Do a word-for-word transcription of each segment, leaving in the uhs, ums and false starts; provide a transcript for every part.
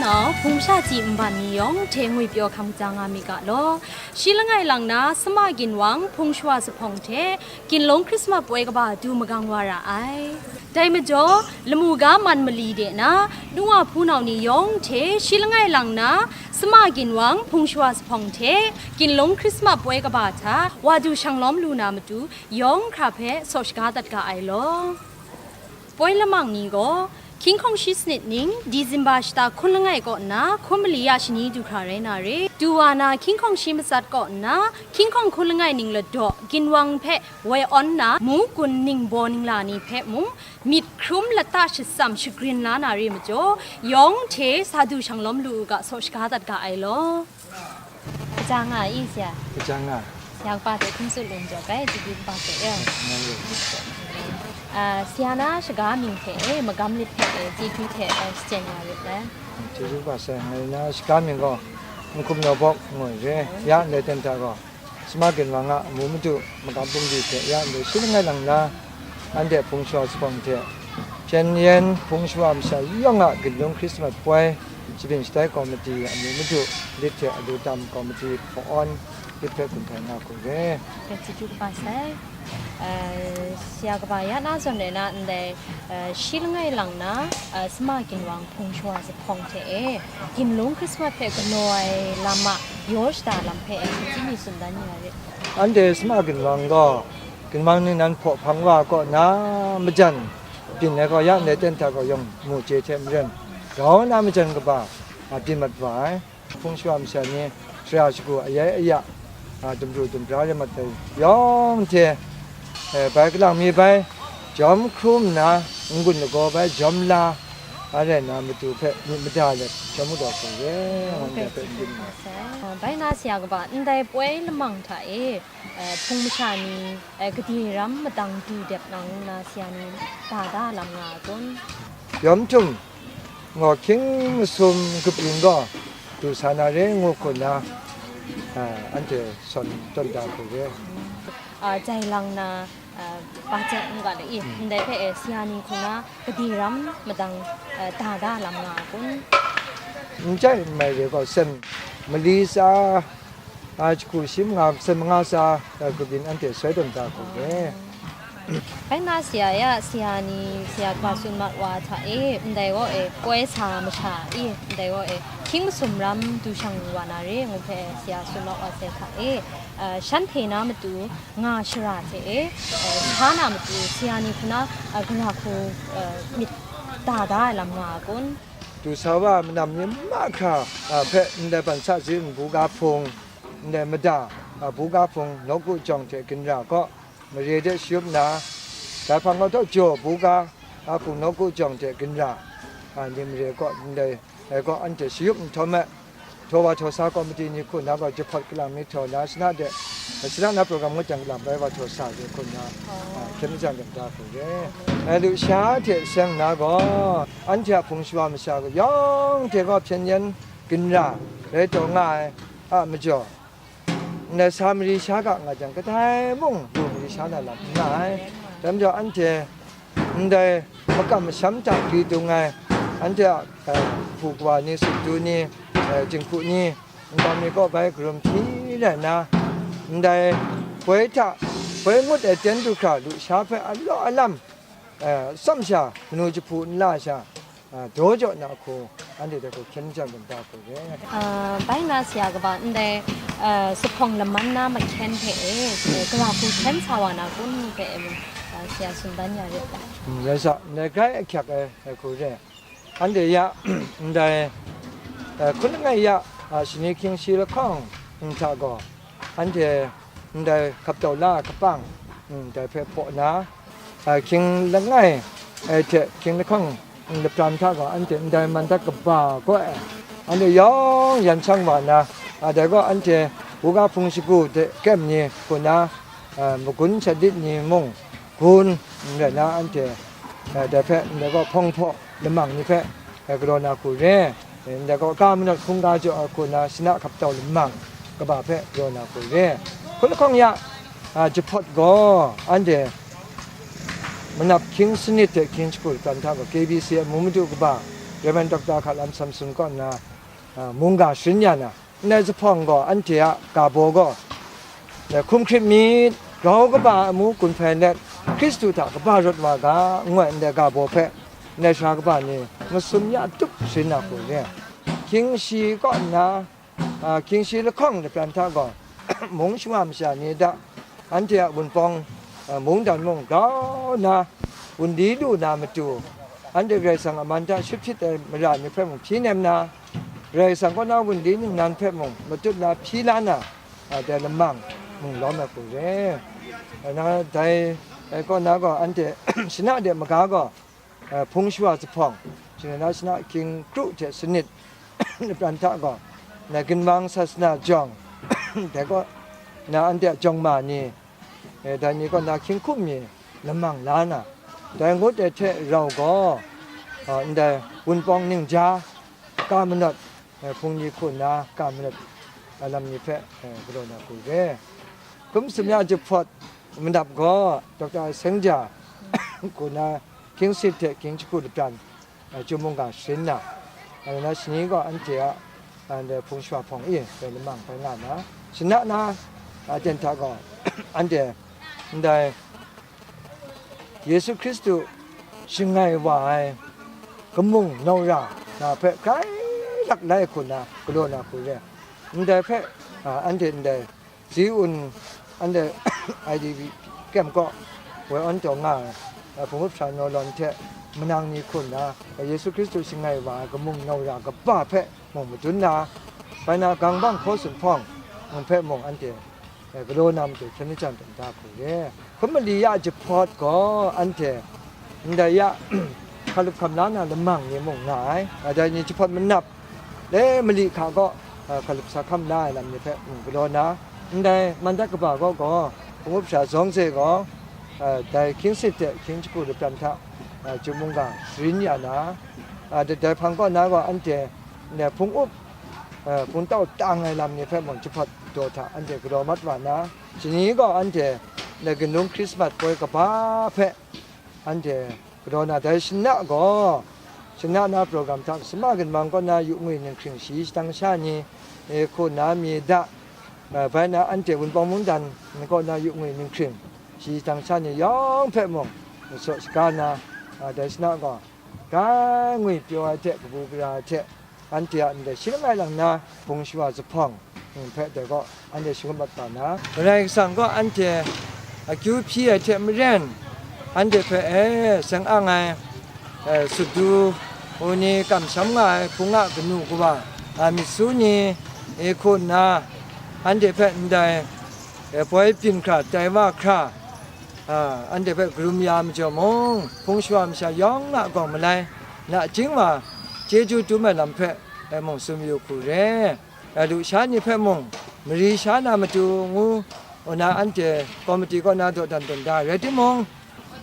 Nau, hpung sha ji nban ni yawng hte ngwipyaw hkam ja nga mi ga law. Shi langai lang na, Sama Ginwang hpung shawa zuphpawng hte, Ginlung Hkrismat poi kaba du magang wa ra ai. Dai majaw, lamu ga man mali de na, nu wa hpunau ni yawng hte shi langai lang na, Sama Ginwang hpung shawa zuphpawng hte, Ginlung Hkrismat poi kaba hta wa du shanglawm lu na matu, yawng hkra hpe saw shaga dat ga ai law. Poi lamang ni gaw, hkying hkawng shi sanit ning, Disemba shata hkun langai kaw nna, hkun mali ya shani du hkra rai na re. Du wa na hkying hkawng shi matsat kaw nna, hkying hkawng hkun langai ning ladaw, ginwang hpe woi awn na, mu gun ningbaw ningla ni hpe mung, myit hkrum lata shatsam shagrin la na re majaw, yawng hte sa du shanglawm lu u ga, saw shaga dat ga ai law. Kaja nga i, sia? Kaja nga. Sia kaba hte hkum tsun lung jaw ai, chyeju kaba hte e. Nang lu. Ah, sia na shaga mying hte e, magam lit hte e, chyeju hte e, shachyen nga rit ai. Chyeju kaba sai, ngai na shaga mying gaw, Nhkum Nawbawk ngu ai re, ya ndai ten hta gaw, Sama Ginwang a amu madu magam bungli hte ya ndai shi langai lang na, anhte hpung shawa zuphpawng hte, hpyen yen hpung shawa masha yawng a Ginlung Hkrismat poi, Shabyin Shatai Komiti amu madu lit hte alu tam komiti hpaw-awn lit hpe gun htai nga hku re. Dai chyeju kaba sai. Eh, sia kaba ya na zawn e na ndai, eh, shi langai lang na, eh, Sama Ginwang hpung shawa zuphpawng hte e, Ginlung Hkrismat hpe galaw ai lam a yaw shada lam hpe e, hpyi mi tsun dan ni ai re. Anhte Sama Ginwang gaw, ginwang ningnan hpaw hpang wa kaw na majan, byin ai gaw ya ndai ten hta gaw yawng mu chye hte maren, grau na majan kaba, a, byin mat wa ai. Hpung shawa masha ni, shara shagu ayai aya, a, dumru dumra rai mat ai yawng hte, e, bai kalang mi bai, jawm hkrum nna, n-gun lagaw bai jawm la, a rai na matu hpe myit mada let, jawm kau hku re, ngai ndai hpe n byin nga. Bai na sia kaba, ndai poi lamang hta e, eh, hpung masha ni, eh, gade ram madang du dep nang nna sia ni da da lam nga a kun? Yawm htum, ngaw hkying masum grup yin gaw du sa na re ngu hku nna, ah, anhte sawn tawn da hku re. Ah, jai lang na, ah, ba jet n ga le i, ndai hpe e sia ni hku na gade ram madang, ah, da da lam nga a kun? N jai n mai re gaw, sem mali tsa, a, jahku shi manga, sem manga tsa, a, grup yin anhte soi tawn da hku re. Bai na sia ya, sia ni, sia kaba tsun mat wa hta e, ndai gaw e, poi sa masha i, ndai gaw e, hkying masum ram du shang wa na re, ngu hpe sia tsun mat wa sai hta e, a, shanhte na matu nga shara hte e, a, sa na matu sia ni hku na, a, gara hku, a, myit da da ai lam nga a kun? Du sa wa manam ni mahkra, a, hpe ndai ban sa zing buga hpung, ndai mada, a, buga hpung nawku jawng hte ginra kaw, mare de shayup nna, dai hpang gaw taw jaw buga, a, hpung nawku jawng hte ginra, a, ni mare kaw, ndai, e, kaw anhte shayup nhtawm e, htaw wa htaw sa komiti ni hku na gaw jahpawt kalang mi htaw na shana de, shana na program ngut jang kalang bai wa htaw sa de hku na, a, hkyen majan dam da hku re. E, lusha hte seng na gaw, anhte a hpung shawa masha gaw yawng hte gaw hpyen yen ginra rai taw nga ai a majaw, ndai sa mari sha ga nga jang, kadai mung lu mari sha na lam n nga ai. Dai majaw, anhte ndai makam masham hta hkri dung ai, anhte a, eh, hpu kawa ni, sutdu ni, eh, jinghku ni, nta mi kaw bai karum hpyi rai nna, ndai poi hta, poi ngut ai ten du hkra lusha hpe alaw alam, eh, tsawm sha, kanu jahpu n la sha, a, daw jaw na hku, anhte dai hku hkyen majan dum da hku re. A, bai na sia kaba ndai, a, zuphpawng laman na mahkyen hpe e, e, gara hku hkyen sa wa na kun hpe e, a, sia tsun dan ya rit ai. Mm, rai sa, ndai grai ahkyak ai, ai hku re. Anhte ya, ndai, e, hkun langai ya, a, shani hkying shi lahkawng, mm, hta gaw, anhte ndai hkap tau la ai kapang, mm, dai hpe hpaw na, a, hkying langai, e, hte hkying lahkawng, mm, lapran hta gaw anhte ndai man dat kaba gaw e, anhte yawng yan shang wa na, a, dai gaw anhte buga hpung shagu de kyem ni hku na, a, magun shat lit ni mung gun, mm, rai na anhte, a, dai hpe ndai gaw hpawng hpaw lamang ni hpe, e, galaw na hku re. E, ndai gaw ka manawt hkungga jaw ai hku na shana hkap tau lamang kaba hpe galaw na hku re. Hkun lahkawng ya, a, jahpawt gaw anhte manap hkying sanit hte hkying shagu lapran hta gaw K B C amu madu kaba Rev. Doctor Hkalam Samson kaw nna, a, mungga sharin ya na, ndai zuphpawng gaw, anhte a ga baw gaw, e, hkum hkrit myit, grau kaba ai amu gun hpai let, Hkristu hta kaba rawt wa ga, ngu ai ndai ga baw hpe, ndai sara kaba ni masum ya tup sharin na hku re. Hkying shi kaw nna, a, hkying shi lahkawng lapran hta gaw, mung shawa masha ni hta, anhte a wunpawng, a, mungdan mung grau nna, wunli lu na matu, anhte Karai Kasang a man hta shut hpyit ai mara ni hpe mung hpyi nem na, Karai Kasang kaw na wunli ningnan hpe mung matut la hpyi la na, a, dai lamang mung lawm ai hku re. A, na dai, e, kaw na gaw, anhte shana de maga gaw, e, hpung shawa zuphpawng, shana na shana hkying kru hte sanit lapran hta gaw, na ginwang sasana jawng, dai kaw na anhte a jawng ma ni, e, dai ni kaw na hkying hkum mi lamang la na, dai ngut ai hte rau gaw, a, ndai wunpawng ningja, ka manawt, e, hpung ni hku nna ka manawt ai lam ni hpe, e, galaw na hku re. Hkum sumya jahpawt manap gaw, Doctor Seng Ja hku na hkying sit hte hkying jahku lapran, e, Chyum mungga sharin na, e, na shani gaw anhte a, a, ndai hpung shawa hpawng e, dai lamang bai nga na, shana na, a, ten hta gaw, anhte ndai Yesu Hkristu shangai wa ai kamung naura na hpe grai lak lai hku na galaw na hku re. Ndai hpe, a, anhte ndai Ziun, anhte I D P camp kaw woi awn taw nga ai, a, hpung up sha naw lawn hte manang ni hku nna, a, Yesu Hkristu shangai wa ai kamung naura kaba hpe mung madun na, bai na gang bang hkaw tsun hpawng, mung hpe mung anhte, e, galaw na matu hkyen majan tawn da hku re. Hkum mali ya jahpawt gaw anhte ndai ya hkalup hkam la na lamang ni mung nga ai. A, dai ni jahpawt manap, le mali hka gaw, a, hkalup sa hkam la ai lam ni hpe mung galaw na, ndai man dat kaba gaw gaw, hpung up sha zawng hte gaw, a, dai hkying sit hte hkying jahku lapran hta, a, Chyum mungga sharin ya na, a, dai hpang kaw na gaw anhte ndai hpung up, a, hpung tau tang ai lam ni hpe mung jahpawt daw hta anhte galaw mat wa na, shani gaw anhte ndai ginlung Hkrismat poi kaba hpe anhte galaw na, dai shana gaw, shana na program hta, Summa ginwang kaw na yu ngwi ninghkring shayi shadang sha ni, e, hku na mi da, a, bai na anhte wunpawng mungdan kaw na yu ngwi ninghkring shayi shadang sha ni yawng hpe mung, masaw shaga na, a, dai shana gaw, grai ngwi pyaw ai hte kabu gara ai hte, anhte a ndai shi langai lang na hpung shawa zuphpawng, mm, hpe dai gaw anhte shangut mat ga na. Karai Kasang gaw anhte akyu hpyi ai hte maren, anhte hpe, e, seng ang ai, e, sutdu u ni, kamsham nga ai hpung a kanu kawa, a, myit su ni, e, hku nna, anhte hpe ndai, e, poi byin hkra, tai wa hkra, a, anhte hpe karum ya majaw mung, hpung shawa masha yawng a gawng malai, nachying wa chyeju dum ai lam hpe, e, mung tsun yu hku re. E, lusha ni hpe mung, mari sha na matu ngu, nna anhte komiti kaw na dawdan dawdan da rai timung,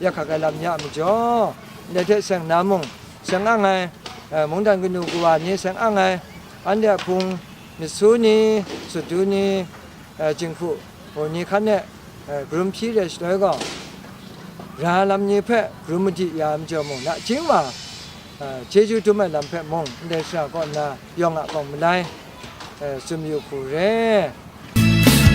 ya hkak ai lam ya majaw, ndai hte seng na mung, seng ang ai, e, mungdan kanu kawa ni seng ang ai, anhte a hpung myit su ni, sutdu ni, e, jinghku ni hkan e, e, karum hpyi re shaloi gaw, ra lam ni hpe karum madi ya ai majaw mung, nachying wa, e, chyeju dum ai lam hpe mung, ndai shara kaw nna yawng a gawng malai, e, tsun yu hku re.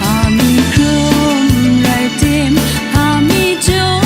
Ami hkrum rai tim, ami jaw